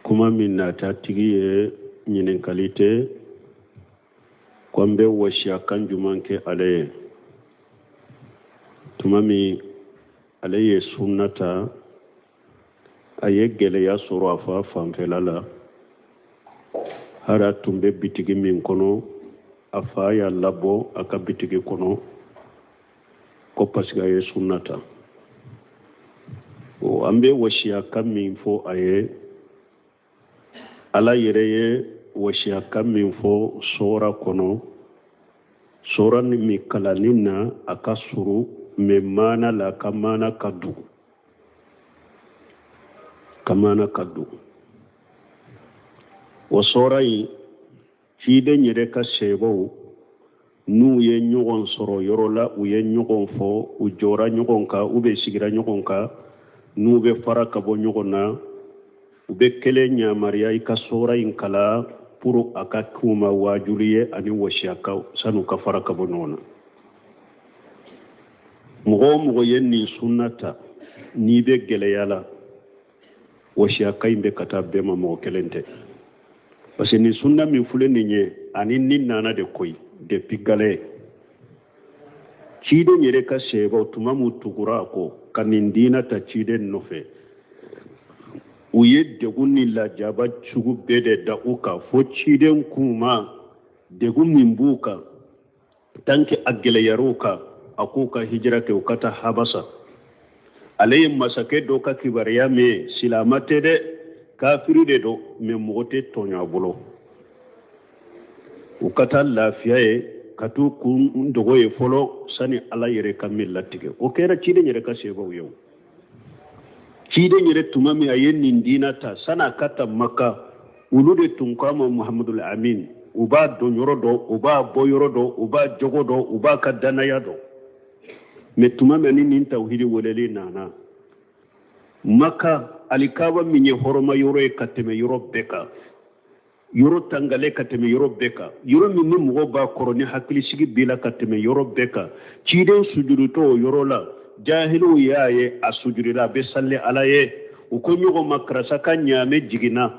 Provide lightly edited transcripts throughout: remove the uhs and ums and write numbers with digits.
Kuma min nata tigi ye ɲininkali tɛ ko an bɛ wasiya kan juman kɛ ale ye tuma min ale ye sunna ta, a ye gɛlɛya sɔrɔ a fa fanfɛla la. Hari a tun bɛ bitigi min kɔnɔ, a fa y'a labɔ a ka bitigi kɔnɔ ko parce que a ye sunna ta. O an bɛ wasiya kan min fɔ a ye, Ala yɛrɛ ye wasiya kan min fɔ sɔra kɔnɔ, sɔra ni min kalanni na a ka surun, mais maana la, a ka maana ka dun, ka maana ka dun. O sɔra in, ciden yɛrɛ ka seebaw n'u ye ɲɔgɔn sɔrɔ yɔrɔ la, u ye ɲɔgɔn fɔ, u jɔra ɲɔgɔn kan, u bɛ sigira ɲɔgɔn kan, n'u bɛ fara ka bɔ ɲɔgɔn na, u bɛ kelen yamaruya i ka sɔra in kalan pour a ka k'u ma waajuli ye ani wasiya kan san'u ka fara ka bɔ ɲɔgɔn na. Mɔgɔ o mɔgɔ ye nin sunna ta, n'i bɛ gɛlɛya la, wasiya kan in bɛ ka taa bɛɛ ma, mɔgɔ kelen tɛ, parce que nin sunna min filɛ nin ye, ani nin nana de koyi depuis galɛ. Ciden yɛrɛ ka seebaw tuma min tugura a kɔ ka nin diina ta ciden nɔfɛ, u ye degun ni lajaba sugu bɛɛ de da u kan, fo ciden k'u ma degun min b'u kan, tant que a gɛlɛyar'u kan, a k'u ka hijira kɛ, u ka taa Habasa. Ale ye masakɛ dɔ ka kibaruya mɛn, silama tɛ dɛ, kafiri de don, mais mɔgɔ tɛ tɔɲɔ a bolo. U ka taa lafiya ye, ka t'u kun dogo ye fɔlɔ sani Ala yɛrɛ ka min latigɛ. O kɛra ciden yɛrɛ ka sebaw ye. O ciden yɛrɛ, tuma min a ye nin diina ta, san'a ka ta Maka, olu de tun ko a ma Muhamadul Amin. U b'a don yɔrɔ dɔn, u b'a bɔ yɔrɔ dɔn, u b'a jogo dɔn, u b'a ka dannaya dɔn. Mais tuma min ni nin tawhidi weleli nana Maka, alikaba min ye hɔrɔma yɔrɔ ye ka tɛmɛ yɔrɔ bɛɛ kan, yɔrɔ tangalen ka tɛmɛ yɔrɔ bɛɛ kan, yɔrɔ min ni mɔgɔ b'a kɔrɔ ni hakilisigi b'i la ka tɛmɛ yɔrɔ bɛɛ kan, ciden sujudutɔ o yɔrɔ la, jahiliw y'a ye a sujudila, a bɛ sali Ala ye. U ko ɲɔgɔn ma, karisa ka ɲaamɛ jiginna,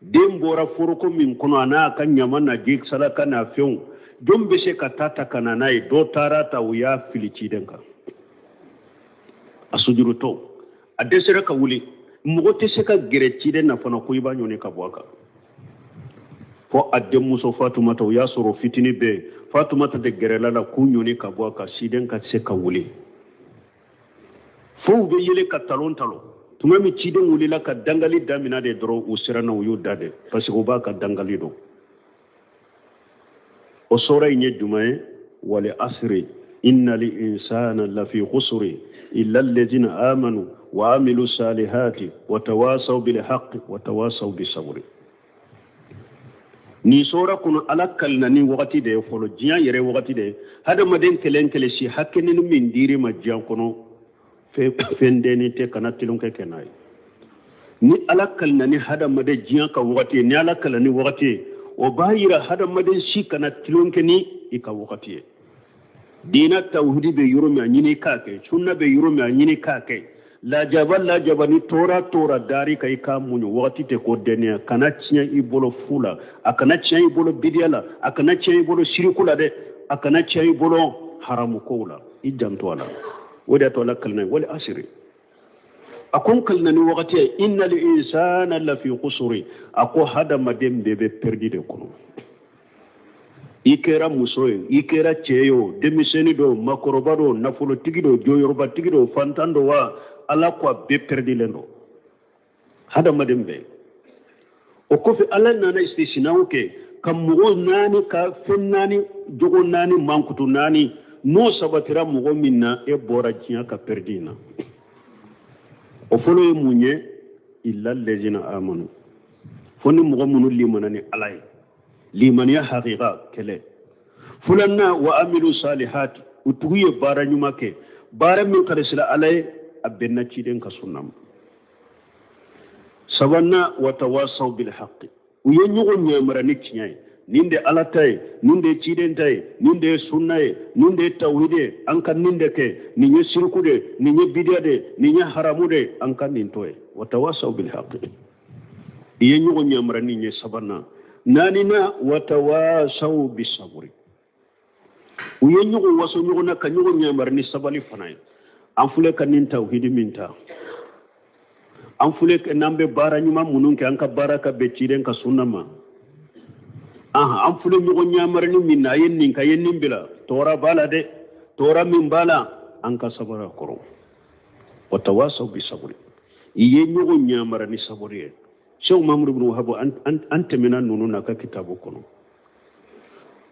den bɔra foroko min kɔnɔ, a n'a ka ɲama na ji saraka n'a fɛnw, jɔn bɛ se ka taa ta ka na n'a ye? Dɔ taara ta, u y'a fili ciden kan a sujudutɔ. A dɛsɛra ka wuli, mɔgɔ tɛ se ka gɛrɛ ciden na fana ko i b'a ɲɔni ka bɔ a kan, fo a denmuso Fatumata. O y'a sɔrɔ fitini bɛ yen. Fatumata de gɛrɛla la k'u ɲɔni ka bɔ a kan, ciden ka se ka wuli. Fo u bɛ yɛlɛ ka talon talon. Tuma min ciden wulila ka dangali damina de dɔrɔn, u siranna, u y'u da de, parce que u b'a ka dangali dɔn. O sɔra in ye jumɛn ye? Wal asri innal insana lafi khusri illa allazina amanu wa amilu salihati wa tawasaw bil haqqi wa tawasaw bis sabri. Nin sɔra kɔnɔ, Ala kalina ni wagati de ye fɔlɔ, diɲɛ yɛrɛ wagati de ye. Hadamaden kelen kelen si hakɛnin min dir'i ma diɲɛ kɔnɔ, fɛn dennin tɛ, kana tulonkɛ kɛ n'a ye. Ni Ala kalina ni hadamaden diɲɛ ka wagati ye, ni Ala kalina ni wagati ye, o b'a yira hadamaden si kana tulonkɛ ni i ka wagati ye. Diina tawhidi bɛ yɔrɔ min, a ɲini k'a kɛ. Sunna bɛ yɔrɔ min, a ɲini k'a kɛ. Lajaba lajaba ni tɔɔrɔ tɔɔrɔ dari kan, i k'a muɲu. Wagati tɛ ko dɛnɛya. Kana tiɲɛ i bolo fu la, a kana tiɲɛ i bolo bidiya la, a kana tiɲɛ i bolo siriku la dɛ, a kana tiɲɛ i bolo haramu kow la. I janto a la. O de y'a to Ala kalina wal asiri, a ko n kalina ni wagati ye, innal insana lafi khusuri, a ko hadamaden bɛɛ bɛ perdi de kɔnɔ. I kɛra muso ye, i kɛra cɛ ye o, denmisɛnnin don, makɔrɔba don, nafolotigi don, jɔyɔrɔbatigi don, fantan don wa, Ala ko a bɛɛ perdilen don, hadamaden bɛɛ. O kɔfɛ, Ala nana istisinaw kɛ ka mɔgɔ naani ka fɛn naani, jogo naani, mankutu naani, n'o sabatira mɔgɔ min na, e bɔra diɲɛ ka perdi na. O fɔlɔ ye mun ye? Illa lezina amanu, fo ni mɔgɔ minnu limana ni Ala ye, limaniya hakika kɛlɛ. Filanan, wa amilu salihati, u tugu ye baara ɲuman kɛ, baara min ka sira Ala ye, a bɛnna ciden ka sunna ma. Sabanan, wa tawasaw bil haqqi, u ye ɲɔgɔn yamara ni tiɲɛ ye. Nin de Ala ta ye, nin de ye ciden ta ye, nin de ye sunna ye, nin de ye tawhidi ye, an ka nin de kɛ. Nin ye siriku de, nin ye bidiya de, nin ye haramu de, an ka nin to ye. Wa tawasaw bil haqqi. I ye ɲɔgɔn yamara ni ye sabanan. Naaninan, watawasaw bisaburi, u ye ɲɔgɔn waso ɲɔgɔn na ka ɲɔgɔn yamara ni sabali fana ye. An filɛ ka nin tawhidi min ta, an filɛ n'an bɛ baara ɲuman minnu kɛ, an ka baara ka bɛn ciden ka sunna ma. An filɛ ɲɔgɔn yamarani min na, a ye nin kɛ, a ye nin bila, tɔɔrɔ b'a la dɛ. Tɔɔrɔ min b'a la, an ka sabari a kɔrɔ. Watawasaw bisaburi, i ye ɲɔgɔn yamara ni saburi ye. Sheikh Muhammadu bin Wahab, an tɛmɛna ninnu na ka kitabu kɔnɔ,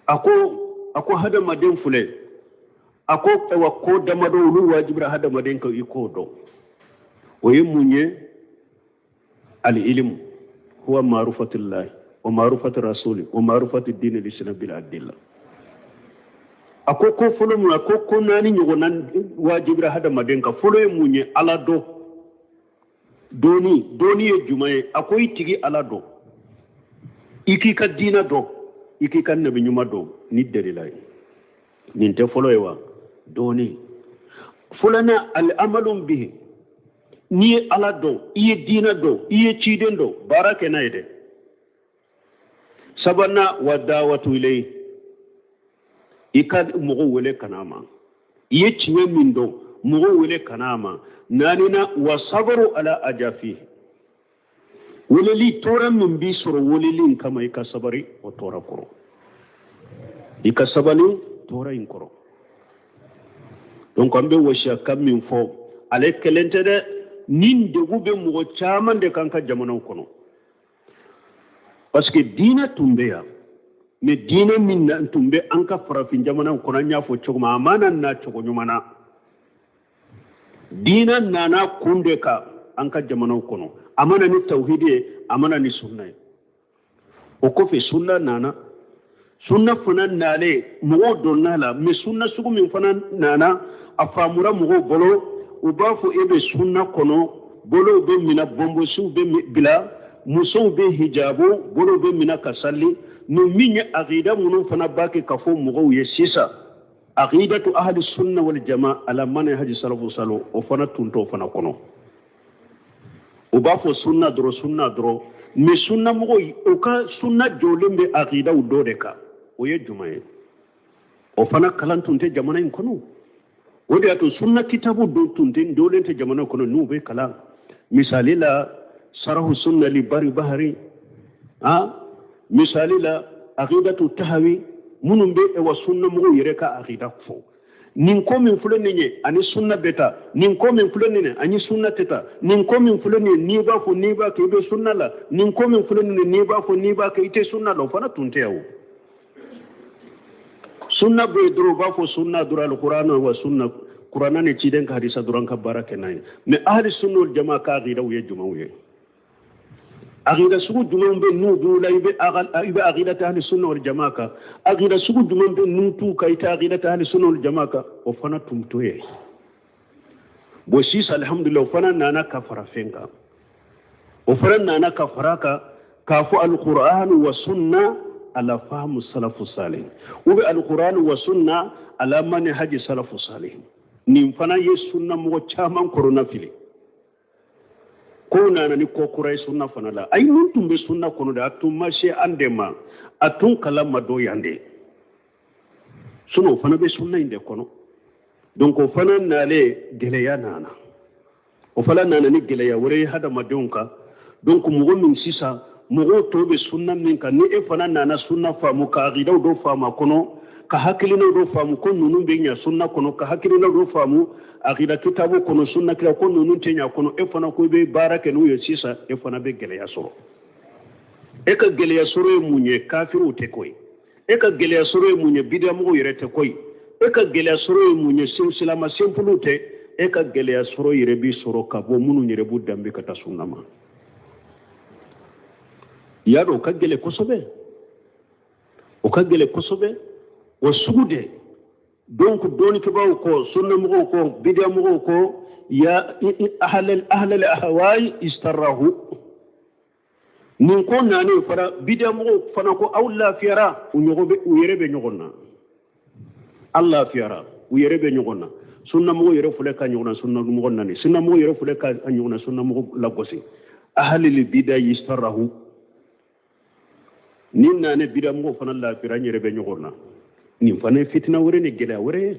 a ko hadamaden filɛ, a ko ayiwa, ko damadɔ olu wajibira hadamaden kan i k'o dɔn. O ye mun ye? Al-ilmu huwa ma'rifatullahi wa ma'rifatu rasuli wa ma'rifatu dini al-islam bil adilla. A ko fɔlɔ mun? A ko naani ɲɔgɔnna wajibira hadamaden kan. Fɔlɔ ye mun ye? Ala dɔn. Dɔnni, dɔnni ye jumɛn ye? A ko i tigi Ala dɔn, i k'i ka diinɛ dɔn, i k'i ka nabi ɲuman dɔn ni dalila ye. Nin tɛ fɔlɔ ye wa? Dɔnni fɔlɔna, al-amalu bihi. N'i ye Ala dɔn, i ye diinɛ dɔn, i ye ciden dɔn, baara kɛ n'a ye dɛ. Sabanan, wa dawatu ilayhi, i ka mɔgɔw wele ka n'a ma. I ye tiɲɛ min dɔn, mɔgɔw wele ka n'a ma. Naaninan, wa sabaru ala ajafi, weleli tɔɔrɔ min b'i sɔrɔ weleli in kama, i ka sabari o tɔɔrɔ kɔrɔ, i ka sabali tɔɔrɔ in kɔrɔ. Donc an bɛ wasiya kan min fɔ, ale kelen tɛ dɛ. Nin degun bɛ mɔgɔ caman de kan ka jamanaw kɔnɔ, parce que diinɛ tun bɛ yan, mais diinɛ min tun bɛ an ka farafin jamanaw kɔnɔ, an y'a fɔ cogo min, a ma na cogo ɲuman na. Diinɛ nana kun de kan an ka jamanaw kɔnɔ. A ma na ni tawhidi ye, a ma na ni sunna ye. O kɔfɛ, sunna nana. Sunna fana nalen, mɔgɔw donna la, mais sunna sugu min fana nana, a faamura mɔgɔw bolo. U b'a fɔ e bɛ sunna kɔnɔ, bolow bɛ minɛ, bɔnbɔsiw bɛ bila, musow bɛ hijabu, bolow bɛ minɛ ka sali. Mais min ye aqida minnu fana b'a kɛ ka fɔ mɔgɔw ye sisan, aqidatu ahli sunna wal jama ala manhaji salafu salo, o fana tun t'o fana kɔnɔ. U b'a fɔ sunna dɔrɔn, sunna dɔrɔn, mais sunna mɔgɔw, u ka sunna jɔlen bɛ aqidaw dɔ de kan. O ye jumɛn ye? O fana kalan tun tɛ jamana in kɔnɔ. O de y'a to sunna kitabu dɔ tun tɛ dɔlen tɛ jamana kɔnɔ n'u bɛ kalan. Misali la, sarahu sunna li bari bahari, ah, misali la, aqidatu tahawi, minnu bɛ wa sunna mɔgɔw yɛrɛ ka aqida fɔ. Nin ko min filɛ nin ye, ani sunna bɛ taa. Nin ko min filɛ nin ye, ani sunna tɛ taa. Nin ko min filɛ nin ye, n'i b'a fɔ, n'i b'a kɛ, i bɛ sunna la. Nin ko min filɛ nin ye, n'i b'a fɔ, n'i b'a kɛ, i tɛ sunna la. O fana tun tɛ yan. O sunna bɛ yen dɔrɔn, u b'a fɔ sunna dɔrɔn, alikuranɛ wa sunna, kuranɛ ni ciden ka hadisa dɔrɔn ka baara kɛ n'a ye. Mais ahli sunna wal jama ka aqidaw ye jumɛnw ye? Aqida sugu jumɛn bɛ n'u b'u la, i bɛ aqida tɛ ahli sunna wal jama kan? Aqida sugu jumɛn bɛ n'u t'u kan, i tɛ aqida tɛ ahli sunna wal jama kan? O fana tun t'o ye. Bon, sisan alhamdulillah, o fana nana ka fara fɛn kan. O fana nana ka fara kan k'a fɔ alquran wa sunna ala fahmu salafu salih, ou bien alquran wa sunna ala manhaji salafu salih. Nin fana ye sunna mɔgɔ caman kɔrɔna fili. Ko nana ni ko kura ye sunna fana la. Ayi, nin tun bɛ sunna kɔnɔ de, a tun ma se an de ma, a tun kalan ma dɔn yan de. Sinon o fana bɛ sunna in de kɔnɔ. Donc o fana nalen, gɛlɛya nana. O fana nana ni gɛlɛya wɛrɛ ye hadamadenw kan. Donc mɔgɔ min sisan, mɔgɔw tɔw bɛ sunna min kan, ni e fana nana sunna faamu, ka aqidaw dɔ faamu a kɔnɔ, ka hakilinaw dɔ faamu ko ninnu bɛ ɲa sunna kɔnɔ, ka hakilinaw dɔ faamu aqida kitabu kɔnɔ, sunna kira ko ninnu tɛ ɲa kɔnɔ, e fana ko i bɛ baara kɛ n'u ye sisan, e fana bɛ gɛlɛya sɔrɔ. E ka gɛlɛya sɔrɔ ye mun ye? Kafiriw tɛ ko ye. E ka gɛlɛya sɔrɔ ye mun ye? Bidiyamɔgɔw yɛrɛ tɛ ko ye. E ka gɛlɛya sɔrɔ ye mun ye? Silama senpuluw tɛ. E ka gɛlɛya sɔrɔ yɛrɛ bi sɔrɔ ka bɔ minnu yɛrɛ b'u danbe ka taa sunna ma. I y'a dɔn, o ka gɛlɛ kosɛbɛ, o ka gɛlɛ kosɛbɛ, o sugu de. Donc dɔɔnikɛbaaw kɔ, sunnamɔgɔw kɔ, bidiyamɔgɔw kɔ, ya ahlal ahwai istarahu. Nin ko nanen fana, bidiyamɔgɔw fana ko aw lafiyara. U ɲɔgɔn bɛ, u yɛrɛ bɛ ɲɔgɔn na. Aw lafiyara, u yɛrɛ bɛ ɲɔgɔn na. Sunnamɔgɔw yɛrɛ filɛ ka ɲɔgɔn na sunnamɔgɔ nani, sunnamɔgɔw yɛrɛ filɛ ka ɲɔgɔn na sunnamɔgɔ lagosi. Ahalil bida yistarahu ni nane bida mɔgɔw fana lafira an yɛrɛ bɛ ɲɔgɔn na nin fana ye fitina wɛrɛ ni gɛlɛya wɛrɛ ye.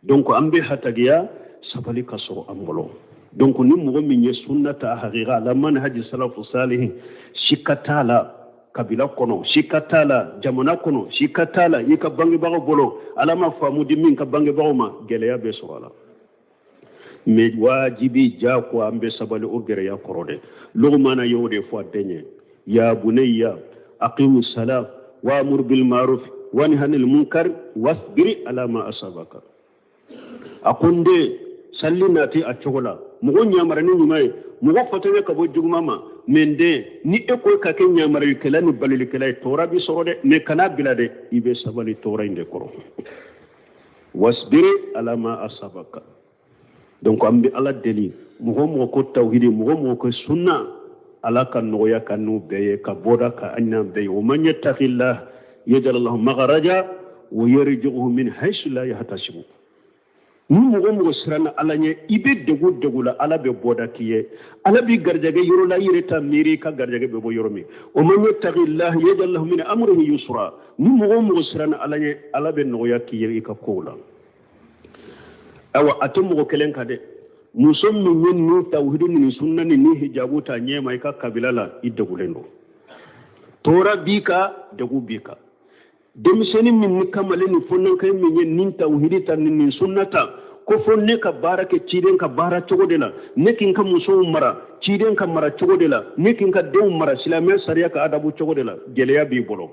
Donc an bɛ hatagiya sabali ka sɔrɔ an bolo. Donc ni mɔgɔ min ye sunna ta hakika ala manhaji salafu salihin, sika t'a la kabila kɔnɔ, sika t'a la jamana kɔnɔ, sika t'a la i ka bangebagaw bolo, ala ma faamu di min ka bangebagaw ma, gɛlɛya bɛ sɔrɔ a la. Mais wajibi jako an bɛ sabali o gɛlɛya kɔrɔ dɛ. Lugumana y'o de fɔ a den ye, ya bunayya aqimu salam wa'mur bil ma'ruf wanha anil munkar wasbiri ala ma asabaka. A ko n den, salli nati a cogo la, mɔgɔ ɲamara ni ɲuman ye, mɔgɔ fatɔya ka bɔ juguman ma. Mais n den, ni e ko ka kɛ ɲamaralikɛla ni balilikɛla ye, tɔɔrɔ b'i sɔrɔ dɛ, mais kana bila dɛ, i bɛ sabali tɔɔrɔ in de kɔrɔ. Wasbiri ala ma asabaka. Donc an bɛ ala deli, mɔgɔ mɔgɔ ko tawhidi, mɔgɔ mɔgɔ ko sunna, ala ka nɔgɔya ka n'u bɛɛ ye, ka bɔda ka an n'an bɛɛ ye. Wa man yattaqillah yaj'al lahu makhraja wa yarzuqhu min haythu la yahtasibu. Ni mɔgɔ mɔgɔ siranna ala ɲɛ, i bɛ degun degun la, ala bɛ bɔda k'i ye, ala b'i garijɛgɛ yɔrɔ la, i yɛrɛ t'a miiri i ka garijɛgɛ bɛ bɔ yɔrɔ min. Wa man yattaqillah yaj'al lahu min amrihi yusra. Ni mɔgɔ mɔgɔ siranna ala ɲɛ, ala bɛ nɔgɔya k'i ye i ka kow la. Ayiwa, a tɛ mɔgɔ kelen kan dɛ. Muso min ye nin tawhidu ni sunna ni nin hijabu ta ɲɛ ma i ka kabila la, i degulen don, tɔɔrɔ b'i kan, degun b'i kan. Denmisɛnnin min ni kamalen ni fɔnnankɛ min ye nin tawhidi ta ni nin sunna ta, ko fo ne ka baara kɛ ciden ka baara cogo de la, ne k'i ka musow mara ciden ka mara cogo de la, ne k'i ka denw mara silamɛ sariya ka adabu cogo de la, gɛlɛya b'i bolo.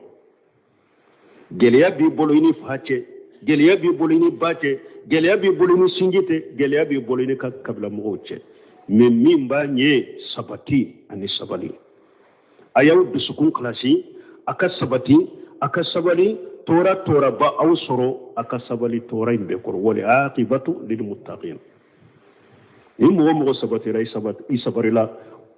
Gɛlɛya b'i bolo i ni fa cɛ, gɛlɛya b'i bolo i ni ba cɛ, gɛlɛya b'i bolo i ni sinji cɛ, gɛlɛya b'i bolo i ni ka kabila mɔgɔw cɛ. Mais min b'a ɲɛ, sabati ani sabali. A y'aw dusukun kalasi, a ka sabati, a ka sabali. Tɔɔrɔ tɔɔrɔ ba aw sɔrɔ, a ka sabali tɔɔrɔ in bɛɛ kɔrɔ. Wal aqibatu lil muttaqin. Ni mɔgɔ mɔgɔ sabatira, i sabarila,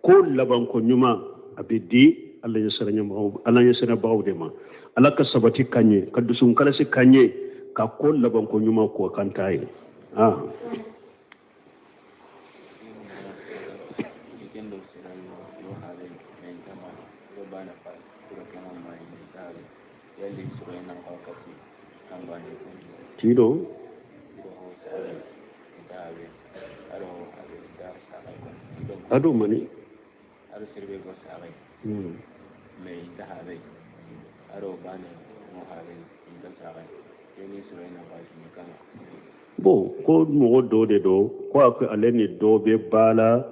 ko labanko ɲuman a bɛ di ala ɲɛsiranbagaw de ma. Ala ka sabati ka ɲɛ, ka dusukun kalasi ka ɲɛ, ka ko labanko ɲuman ko kan ta ye. Tiro ado mani bon, ko mɔgɔ dɔ de don, ko a ko ale ni dɔ bɛ ba la,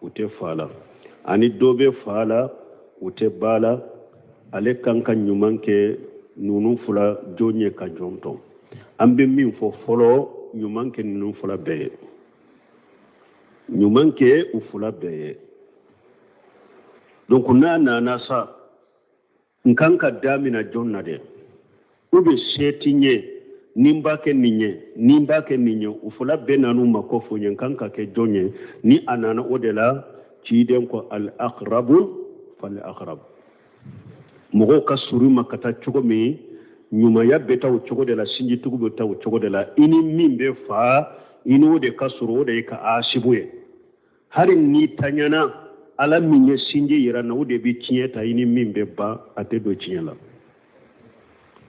u tɛ fa la, ani dɔ bɛ fa la, u tɛ ba la, ale kan ka ɲuman kɛ ninnu fila jɔn ye ka jɔn tɔn. An bɛ min fɔ fɔlɔ, ɲuman kɛ ninnu fila bɛɛ ye, ɲuman kɛ u fila bɛɛ ye. Donc n'a nana sa, n kan ka damina jɔn na dɛ, u bɛ se ti ɲɛ, ni n b'a kɛ nin ye, ni n b'a kɛ nin ye, u fila bɛɛ nan'u ma ko fɔ n ye, n kan ka kɛ jɔn ye. Ni a nana o de la, ciden ko al aqrabu fal aqrab. Mɔgɔw ka surun ma ka taa cogo min, ɲumanya bɛ taa o cogo de la, sinjitugu bɛ taa o cogo de la. I ni min bɛ fa, i n'o de ka surun, o de ye ka asibu ye. Hali n'i taɲana, ala min ye sinji yira na, o de bɛ tiɲɛ ta. I ni min bɛ ba, a tɛ don tiɲɛ la.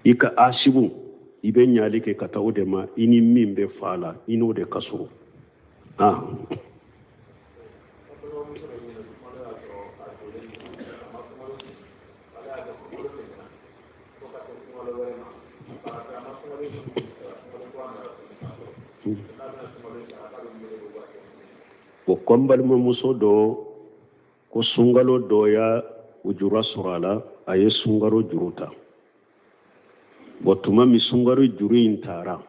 I ka asibu, i bɛ ɲali kɛ ka taa o de ma. I ni min bɛ fa la, i n'o de ka surun. O ko n balimamuso dɔ ko sunkalo dɔ y'a ujura sɔrɔ a la, a ye sunkalo juru ta. Bon, tuma min sunkalo juru in taara,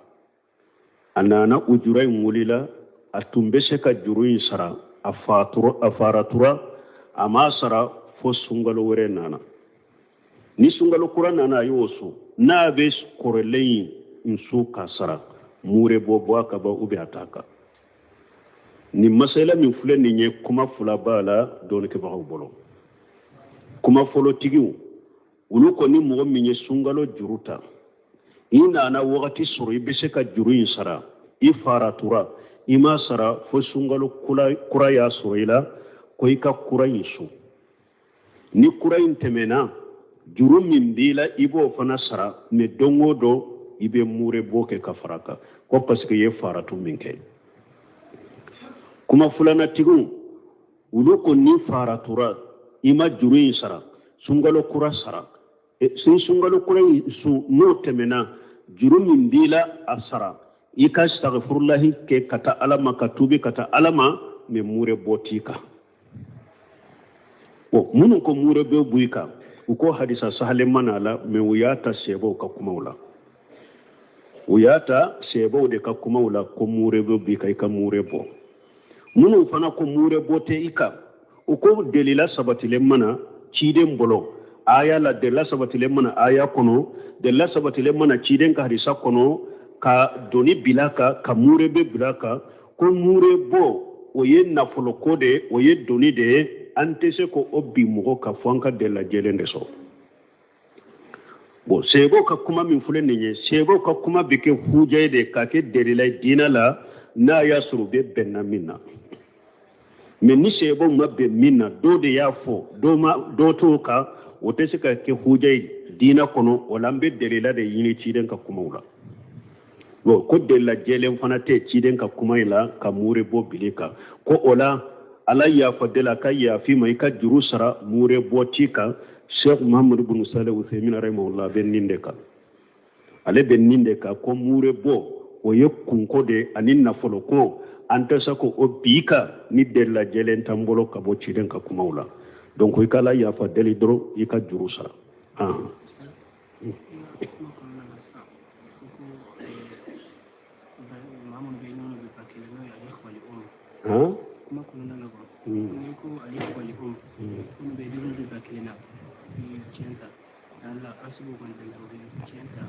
a nana ujura in wulila, a tun bɛ se ka juru in sara, a faratura, a m'a sara fo sunkalo wɛrɛ nana. Ni sunkalo kura nana, a y'o sun. N'a bɛ kɔrɔlen in sun ka sara, mure bɔ bɔ a ka ban, ou bien a t'a kan. Nin masala min filɛ nin ye, kuma fila b'a la dɔnnikɛbagaw bolo. Kuma fɔlɔtigiw, olu ko ni mɔgɔ min ye sunkalo juru ta, i nana wagati sɔrɔ i bɛ se ka juru in sara, i faratura, i m'a sara fo sunkalo kura y'a sɔrɔ i la, ko Ko i ka kura in sun, ni kura in tɛmɛna, juru min b'i la, i b'o fana sara, mais don o don i bɛ mure bɔ kɛ ka fara kan, ko parce que i ye faratu min kɛ. Kuma filanatigiw, olu ko ni faratura, i ma juru in sara, sunkalo kura sara. Ni sunkalo kura in sun, n'o tɛmɛna, juru min b'i la, a sara, i ka sagafurulahi kɛ ka taa Ala ma, ka tuubi ka taa Ala ma, mais mure bɔ t'i kan. Bon, minnu ko mure bɛ bɔ i kan, u ko hadisa sahalen ma na la, mais u y'a ta sɛbɛw ka kumaw la, u y'a ta sɛbɛw de ka kumaw la ko mure bɛ b'i kan, i ka mure bɔ. Minnu fana ko mure bɔ tɛ i kan, u ko delila sabatilen ma na ciden bolo aya la, delila sabatilen ma na aya kɔnɔ, delila sabatilen ma na ciden ka hadisa kɔnɔ ka doni bila kan, ka mure bɛ bila kan, ko mure bɔ, o ye nafoloko de ye, o ye doni de ye, an tɛ se ko o bin mɔgɔ kan fo an ka delila jɛlen de sɔrɔ. Bon, sɛbɛw ka kuma min filɛ nin ye, sɛbɛw ka kuma bɛ kɛ huja ye de k'a kɛ delila ye diinɛ la, n'a y'a sɔrɔ u bɛ bɛnna min na. Mais ni sɛbɛw ma bɛn min na, dɔw de y'a fɔ, dɔw ma, dɔw t'o kan, o tɛ se ka kɛ huja ye diinɛ kɔnɔ. O la, an bɛ delila de ɲini ciden ka kumaw la. Bon, ko delila jɛlen fana tɛ ciden ka kuma in la ka mure bɔ bili kan, ko o la Ala yafa deli, a ka yafi ma, i ka juru sara, mure bɔ t'i kan. Sheikh Muhammadu bin Salih Uthaymin rahimahullah bɛ nin de kan, ale bɛ nin de kan, ko mure bɔ, o ye kunko de ani nafolo ko, an tɛ se ko o bi kan ni delila jɛlen t'an bolo ka bɔ ciden ka kumaw la. Donc i ka Ala yafa deli dɔrɔn, i ka juru sara. Han? Kuma kɔnɔna la quoi, n'i ko ale wali um, minnu bɛ minnu bɛ ba kelen na, tiɲɛ ta ala asibu kɔni tɛ, o bɛ tiɲɛ ta.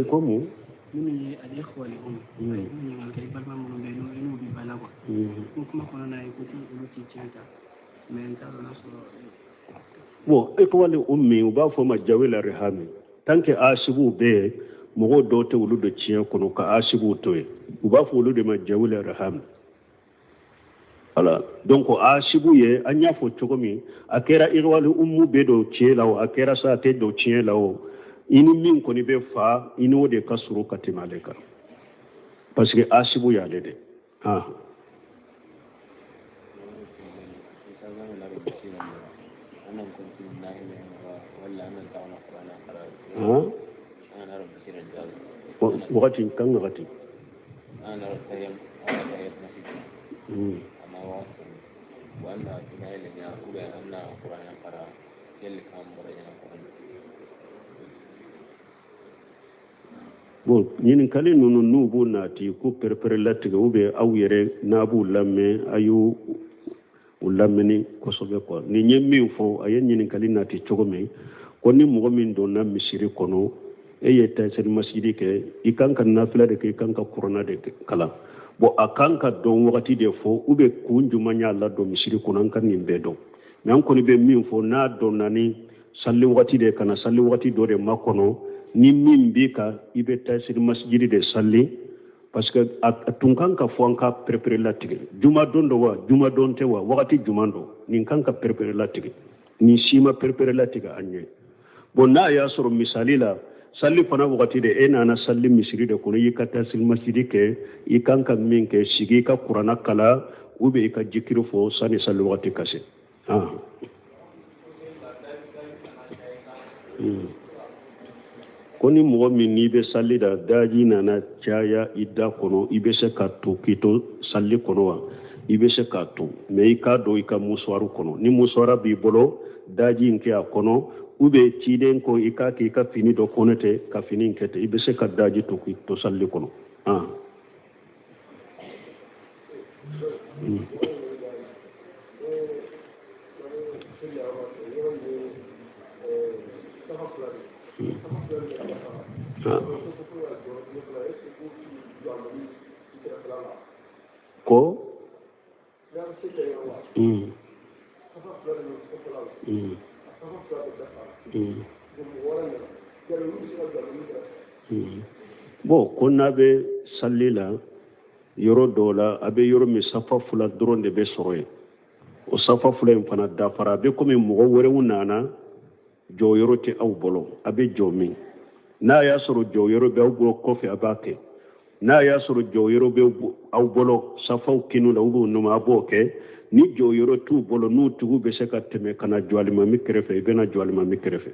I ko mun? Minnu ye ale wali um, ɲininkali kɛ, i balima minnu bɛ yen n'u bɛ ba la quoi, ko kuma kɔnɔna na i ko olu tɛ tiɲɛ ta, mais n t'a dɔn n'a sɔrɔ. Bon, ikwali ummi, u b'a fɔ ma jawil arhami. Tant que asibuw bɛ yen, mɔgɔw dɔw tɛ olu don tiɲɛ kɔnɔ ka asibuw to yen, u b'a fɔ olu de ma jawil arhami. Voilà, donc asibu ye, an y'a fɔ cogo min, a kɛra ikwali ummu bɛ don tiɲɛ la o, a kɛra sa a tɛ don tiɲɛ la o, i ni min kɔni bɛ fa, i n'o de ka surun ka tɛmɛ ale kan, parce que asibu y'ale de. Ah. Ah. Wagati kan wagati. Bon, ɲininkali ninnu, n'u b'u nati ko perepere latigɛ ou bien aw yɛrɛ n'a b'u lamɛn, a y'u u lamɛnni kosɛbɛ quoi. Nin ye min fɔ, a ye ɲininkali nati cogo min, ko ni mɔgɔ min donna misiri kɔnɔ, e ye tahiyatul masjidi kɛ, i kan ka nafila de kɛ, i kan ka kurana de kalan. Bon, a kan ka dɔn wagati de fɔ ou bien kun jumɛn y'a ladon misiri kɔnɔ, an ka nin bɛɛ dɔn. Mais an kɔni bɛ min fɔ, n'a dɔnna ni sali wagati de kana sali wagati dɔ de makɔnɔ, ni min b'i kan, i bɛ tahiyatul masjidi de sali, parce que a tun kan ka fɔ an ka perepere latigɛ, juma don don wa, juma don tɛ wa, wagati jumɛn don, nin kan ka perepere latigɛ, nin si ma perepere latigɛ an ye. Bon, n'a y'a sɔrɔ misali la sali fana wagati de, e nana sali misiri de kɔnɔ, i ka tahiyatul masjidi kɛ, i kan ka min kɛ, sigi i ka kurana kala ou bien i ka jikiri fɔ sani sali wagati ka se. Ah. Ko ni mɔgɔ min n'i bɛ sali da, daji nana caya i da kɔnɔ, i bɛ se ka to k'i to sali kɔnɔ wa? I bɛ se k'a to, mais i k'a don i ka musuwari kɔnɔ. Ni musuwara b'i bolo, daji in kɛ a kɔnɔ, ou bien ciden ko i k'a kɛ i ka fini dɔ kɔnɔ tɛ, ka fini in kɛ ten, i bɛ se ka daji to k'i to sali kɔnɔ. Ah. Ko bon, ko n'a bɛ sali la yɔrɔ dɔw la, a bɛ yɔrɔ min safa fila dɔrɔn de bɛ sɔrɔ yen. O safa fila in fana dafara, a bɛ komi mɔgɔ wɛrɛw nana, jɔyɔrɔ tɛ aw bolo, a bɛ jɔ min? N'a y'a sɔrɔ jɔyɔrɔ bɛ aw bolo kɔfɛ, a b'a kɛ. N'a y'a sɔrɔ jɔyɔrɔ bɛ aw bolo safaw kinu la u b'u numa, a b'o kɛ. Ni jɔyɔrɔ t'u bolo, n'u tigiw bɛ se ka tɛmɛ ka na jɔ alimami kɛrɛfɛ, i bɛna jɔ alimami kɛrɛfɛ.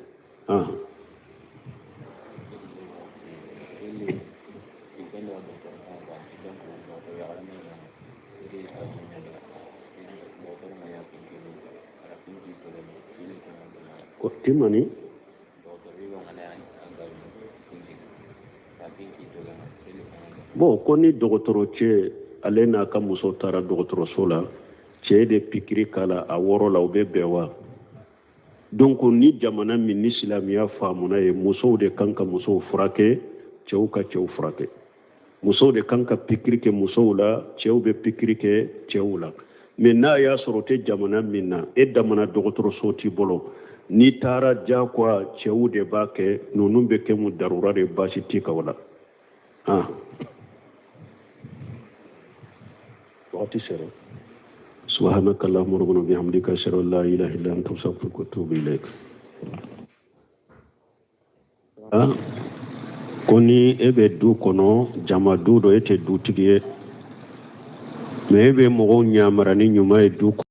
Ko timani bon, ko ni dɔgɔtɔrɔ cɛ, ale n'a ka muso taara dɔgɔtɔrɔso la, cɛ de pikiri k'a la a wɔrɔ la, o bɛ bɛn wa? Donc ni jamana min ni silamɛya faamuna ye, musow de kan ka musow furakɛ, cɛw ka cɛw furakɛ. Musow de kan ka pikiri kɛ musow la, cɛw bɛ pikiri kɛ cɛw la. Mais n'a y'a sɔrɔ o tɛ jamana min na, e damana dɔgɔtɔrɔso t'i bolo, n'i taara diyagoya cɛw de b'a kɛ, ninnu bɛ kɛ mun darura de, baasi t'i kan o la. Wagati sera. Subhanaka allahumma rabbana bihamdika, ashhadu an la ilaha illa anta, astaghfiruka wa atubu ilaik. Ko ni e bɛ du kɔnɔ, jama du dɔ, e tɛ dutigi ye, mais e bɛ mɔgɔw ɲamara ni ɲuman ye du kɔnɔ.